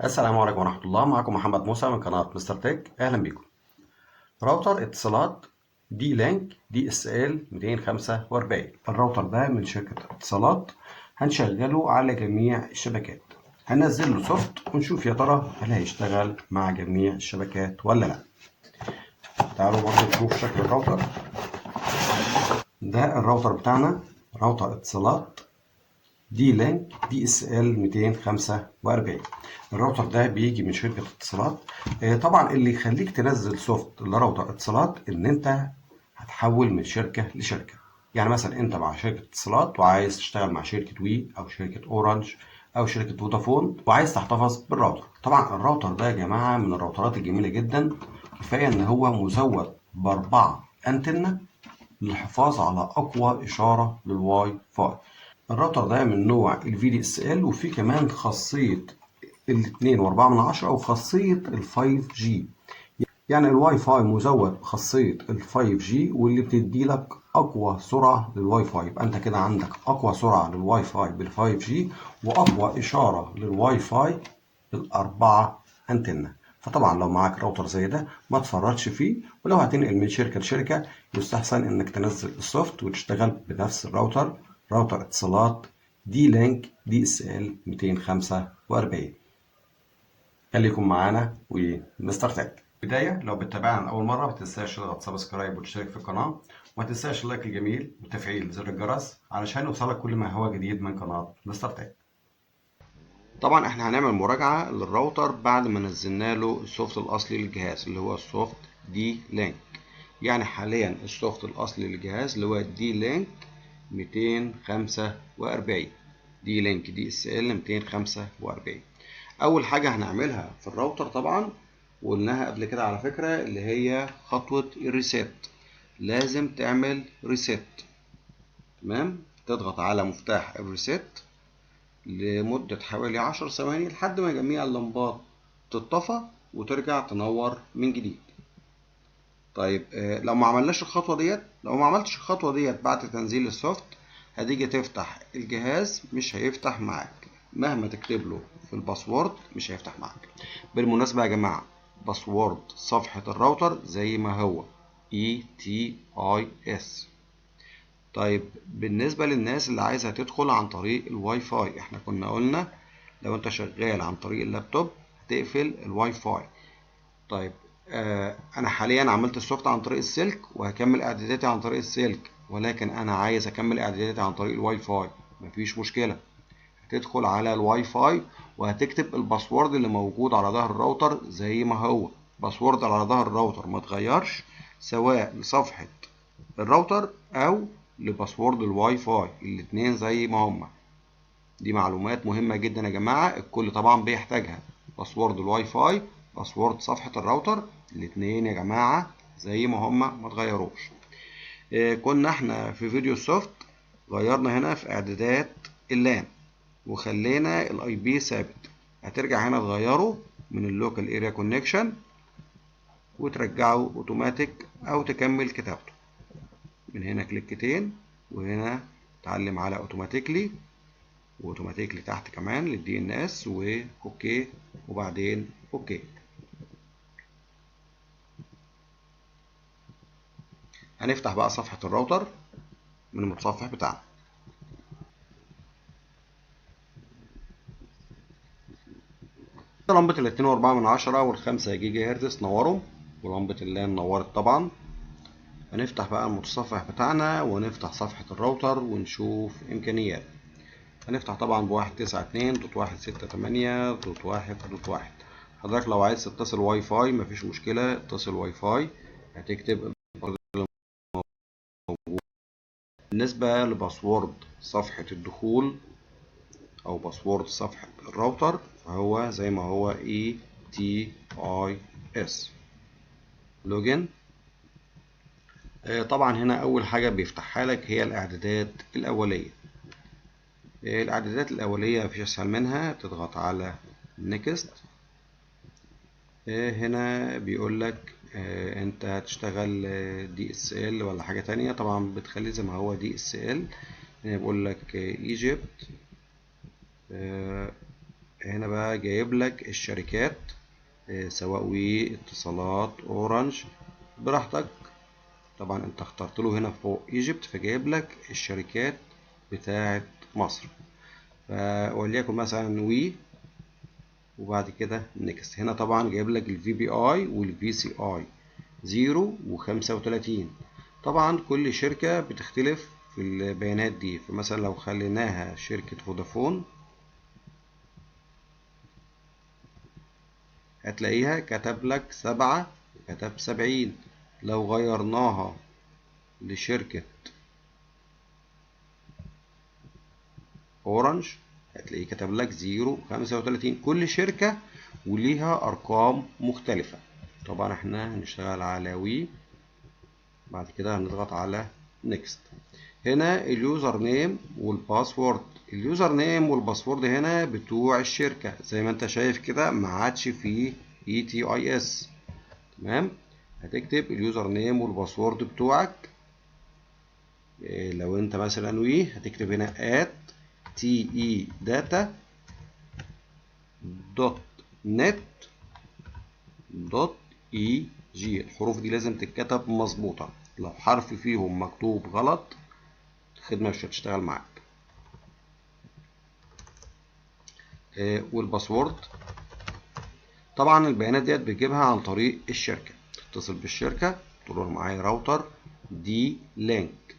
السلام عليكم ورحمة الله. معكم محمد موسى من قناة مستر تك. أهلا بكم. راوتر اتصالات دي لينك DSL 245. الراوتر ده من شركة اتصالات، هنشغله على جميع الشبكات، هننزل له soft ونشوف يا ترى هل هيشتغل مع جميع الشبكات ولا لا. تعالوا برضه نشوف شكل الراوتر. ده الراوتر بتاعنا، راوتر اتصالات دي لينك DSL 245. الراوتر ده بيجي من شركة اتصالات. طبعا اللي يخليك تنزل soft لراوتر اتصالات ان انت هتحول من شركة لشركة. يعني مثلا انت مع شركة اتصالات وعايز تشتغل مع شركة وي او شركة اورنج او شركة فودافون وعايز تحتفظ بالراوتر. طبعا الراوتر ده يا جماعة من الراوترات الجميلة جدا، كفاية ان هو مزود ب4 انتنة للحفاظ على اقوى اشارة للواي فاي. الراوتر ده من نوع ال VDSL، وفيه كمان خاصية الاتنين وأربعة من عشرة وخاصية ال 5G. يعني الواي فاي مزود بخاصية ال 5G واللي بتدي لك أقوى سرعة للواي فاي. يبقى أنت كده عندك أقوى سرعة للواي فاي بال 5G وأقوى إشارة للواي فاي بال4 أنتنة. فطبعا لو معاك راوتر زي ده ما تفرطش فيه، ولو هتنقل من شركة لشركة يستحسن إنك تنزل ال soft وتشتغل بنفس الراوتر، راوتر اتصالات دي لينك DSL 245. خليكم معانا ومستر تك. بداية لو بتتابعنا لأول مرة ما تنساش تضغط subscribe وتشترك في القناة، وما تنساش ال like الجميل وتفعيل زر الجرس علشان يوصلك كل ما هو جديد من قناة مستر تك. طبعا احنا هنعمل مراجعة للراوتر بعد ما نزلنا له ال soft الأصلي للجهاز اللي هو ال soft دي لينك. يعني حاليا ال soft الأصلي للجهاز اللي هو دي لينك 245، دي لينك DSL 245. أول حاجة هنعملها في الراوتر طبعا وقلناها قبل كده على فكرة اللي هي خطوة ال reset. لازم تعمل reset، تمام؟ تضغط على مفتاح ال reset لمدة حوالي 10 ثواني لحد ما جميع اللمبات تطفى وترجع تنور من جديد. طيب، لو ما عملناش الخطوة ديت، لو ما عملتش الخطوة ديت بعد تنزيل ال soft، هتيجي تفتح الجهاز مش هيفتح معاك، مهما تكتب له في ال password مش هيفتح معاك. بالمناسبة يا جماعة، password صفحة الراوتر زي ما هو ETIS. طيب بالنسبة للناس اللي عايزة تدخل عن طريق الواي فاي، احنا كنا قلنا لو انت شغال عن طريق اللابتوب هتقفل الواي فاي. طيب، انا حاليا عملت ال soft عن طريق السلك وهكمل اعداداتي عن طريق السلك، ولكن انا عايز اكمل اعداداتي عن طريق الواي فاي، مفيش مشكلة. هتدخل على الواي فاي وهتكتب ال password اللي موجود على ظهر الراوتر زي ما هو. password على ظهر الراوتر ما اتغيرش، سواء لصفحة الراوتر او ل password الواي فاي، الاتنين زي ما هما. دي معلومات مهمة جدا يا جماعة، الكل طبعا بيحتاجها. password الواي فاي، password صفحة الراوتر، الاتنين يا جماعة زي ما هما ما اتغيروش. كنا احنا في فيديو ال soft غيرنا هنا في اعدادات ال LAN وخلينا ال IP ثابت. هترجع هنا تغيره من ال local area connection وترجعه اوتوماتيك او تكمل كتابته. من هنا كليكتين، وهنا تعلم على automatically، و automatically تحت كمان لل DNS، و okay، وبعدين okay. هنفتح بقى صفحة الراوتر من المتصفح بتاعنا. لمبة الاتنين وأربعة من عشرة والخمسة جيجا هرتز نوروا، ولمبة ال LAN نورت طبعا. هنفتح بقى المتصفح بتاعنا ونفتح صفحة الراوتر ونشوف إمكانيات. هنفتح طبعا بواحد تسعة اتنين dot واحد ستة تمانية dot واحد dot واحد. حضرتك لو عايز تتصل واي فاي مفيش مشكلة، اتصل واي فاي، هتكتب الموجود. بالنسبة ل password صفحة الدخول أو password صفحة الراوتر فهو زي ما هو ETIS. login. طبعا هنا أول حاجة بيفتحها لك هي الإعدادات الأولية. الإعدادات الأولية مفيش أسهل منها، تضغط على next. هنا بيقول لك، أنت هتشتغل، DSL ولا حاجة تانية. طبعا بتخليه زي ما هو DSL. هنا بيقول لك، Egypt، هنا بقى جايب لك الشركات، سواء وي، اتصالات، اورنج، براحتك. طبعا انت اخترت له هنا فوق Egypt، فجايب لك الشركات بتاعه مصر، وليكن مثلا وي، وبعد كده next. هنا طبعا جايب لك ال VPI وال VCI 0 و35. طبعا كل شركة بتختلف في البيانات دي، فمثلا لو خليناها شركة فودافون هتلاقيها كتب لك 7 وكتب 70. لو غيرناها لشركة اورنج هتلاقيه كتب لك 0.35. كل شركة وليها ارقام مختلفة. طبعا احنا هنشتغل على وي، بعد كده هنضغط على next. هنا ال username وال password، ال username وال password هنا بتوع الشركة زي ما انت شايف كده، ما عادش فيه ETIS. تمام، هتكتب ال username وال password بتوعك. لو انت مثلا وي هتكتب هنا at te data dot net dot eg. الحروف دي لازم تتكتب مظبوطة، لو حرف فيهم مكتوب غلط الخدمة مش هتشتغل معاك. وال password طبعا البيانات ديت بتجيبها عن طريق الشركة، تتصل بالشركة تقول لهم معايا راوتر D-Link،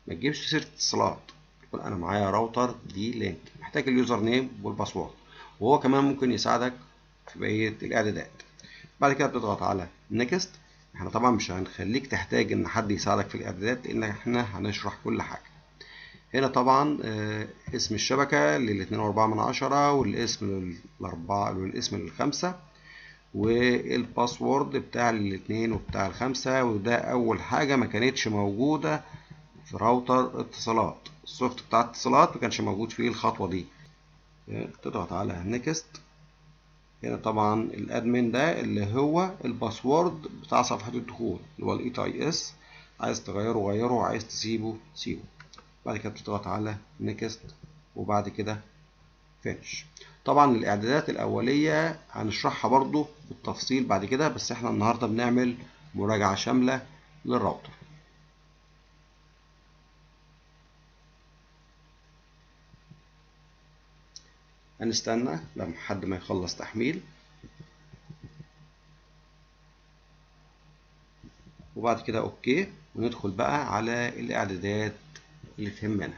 ما تجيبش سيرة اتصالات، تقول انا معايا راوتر D-Link، محتاج ال username وال password، وهو كمان ممكن يساعدك في بقية الاعدادات. بعد كده بتضغط على next. احنا طبعا مش هنخليك تحتاج ان حد يساعدك في الاعدادات لان احنا هنشرح كل حاجة. هنا طبعا اسم الشبكة للاتنين واربعة من عشرة، والاسم للأربعة، والاسم للخمسة، وال password بتاع الاتنين وبتاع الخمسة. وده أول حاجة ما كانتش موجودة في راوتر اتصالات، ال soft بتاع اتصالات ما كانش موجود فيه الخطوة دي. تضغط على next. هنا طبعا ال admin ده اللي هو ال password بتاع صفحة الدخول اللي هو ال ETIS، عايز تغيره غيره، عايز تسيبه سيبه. بعد كده بتضغط على next، وبعد كده finish. طبعا الاعدادات الاولية هنشرحها برضو بالتفصيل بعد كده، بس احنا النهاردة بنعمل مراجعة شاملة للراوتر. هنستنى لما حد ما يخلص تحميل، وبعد كده okay، وندخل بقى على الاعدادات اللي تهمنا.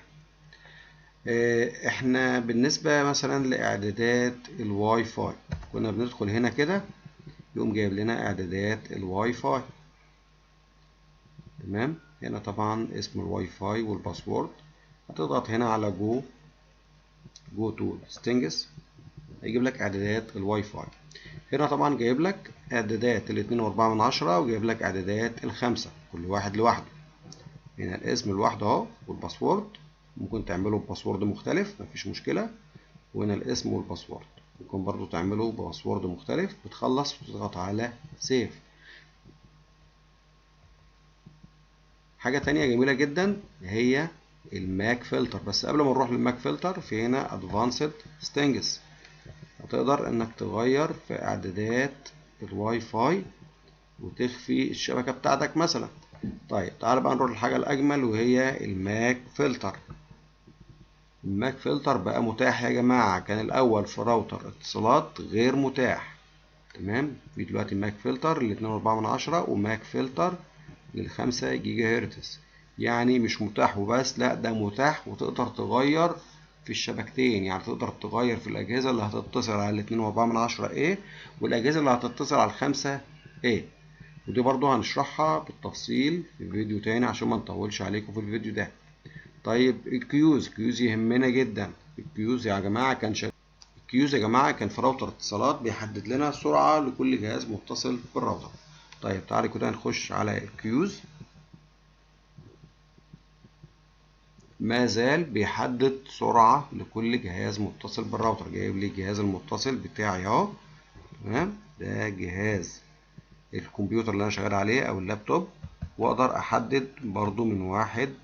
احنا بالنسبة مثلا لاعدادات الواي فاي كنا بندخل هنا كده يقوم جايب لنا اعدادات الواي فاي. تمام، هنا طبعا اسم ال WiFi وال password. هتضغط هنا على go to settings، هيجيب لك اعدادات الواي فاي. هنا طبعا جايب لك اعدادات الاتنين واربعة من عشرة، وجايب لك اعدادات الخمسة، كل واحد لوحده. هنا الاسم لوحده اهو، وال password ممكن تعمله ب password مختلف مفيش مشكلة. وهنا الاسم وال password ممكن برضو تعمله ب password مختلف. بتخلص وتضغط على save. حاجة تانية جميلة جدا هي ال MAC filter. بس قبل ما نروح لل MAC filter في هنا advanced settings، هتقدر انك تغير في اعدادات الواي فاي وتخفي الشبكة بتاعتك مثلا. طيب تعال بقى نروح للحاجة الأجمل وهي ال MAC filter. ال MAC filter بقى متاح يا جماعة، كان الأول في راوتر اتصالات غير متاح. تمام، في دلوقتي MAC filter للاتنين وأربعة من عشرة و MAC filter للخمسة جيجا هرتز. يعني مش متاح وبس، لا ده متاح وتقدر تغير في الشبكتين، يعني تقدر تغير في الأجهزة اللي هتتصل على الاتنين وأربعة من عشرة A والأجهزة اللي هتتصل على الخمسة A. ودي برضو هنشرحها بالتفصيل في فيديو تاني عشان ما نطولش عليكم في الفيديو ده. طيب ال QoS، QoS يهمنا جدا. ال QoS يا جماعة كان شغال، ال QoS يا جماعة كان في راوتر اتصالات بيحدد لنا سرعة لكل جهاز متصل بالراوتر. طيب تعالى كده نخش على ال QoS. ما زال بيحدد سرعة لكل جهاز متصل بالراوتر. جايب لي الجهاز المتصل بتاعي اهو، تمام، ده جهاز الكمبيوتر اللي انا شغال عليه او اللابتوب، واقدر احدد برضو من 1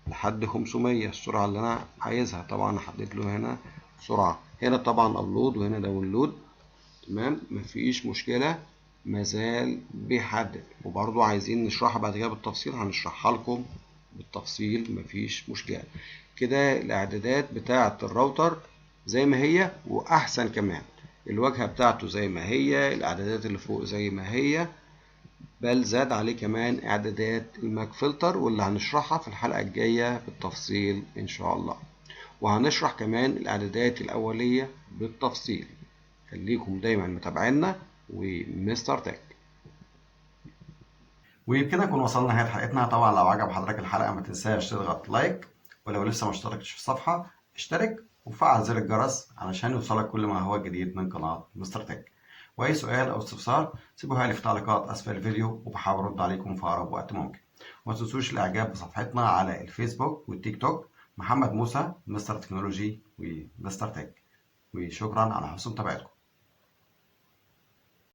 لحد 500 السرعة اللي انا عايزها. طبعا احدد له هنا سرعة. هنا طبعا upload وهنا download. تمام، مفيش مشكلة، مازال بيحدد. وبرضو عايزين نشرحها بعد كده بالتفصيل، هنشرحها لكم بالتفصيل، مفيش مشكلة. كده الاعدادات بتاعة الراوتر زي ما هي واحسن كمان، الواجهة بتاعته زي ما هي، الاعدادات اللي فوق زي ما هي، بل زاد عليه كمان اعدادات ال MAC filter واللي هنشرحها في الحلقة الجاية بالتفصيل ان شاء الله. وهنشرح كمان الاعدادات الاولية بالتفصيل. خليكم دايما متابعينا ومستر تك. وبكده نكون وصلنا لنهاية حلقتنا. طبعا لو عجب حضرتك الحلقة ما تنساش تضغط like، ولو لسه ما اشتركتش في الصفحة اشترك وفعل زر الجرس علشان يوصلك كل ما هو جديد من قناة مستر تك. وأي سؤال أو استفسار سيبوها لي في تعليقات أسفل الفيديو، وبحاول أرد عليكم في أقرب وقت ممكن. وما تنسوش الإعجاب بصفحتنا على الفيسبوك والتيك توك، محمد موسى مستر تكنولوجي ومستر تك. وشكرا على حسن متابعتكم.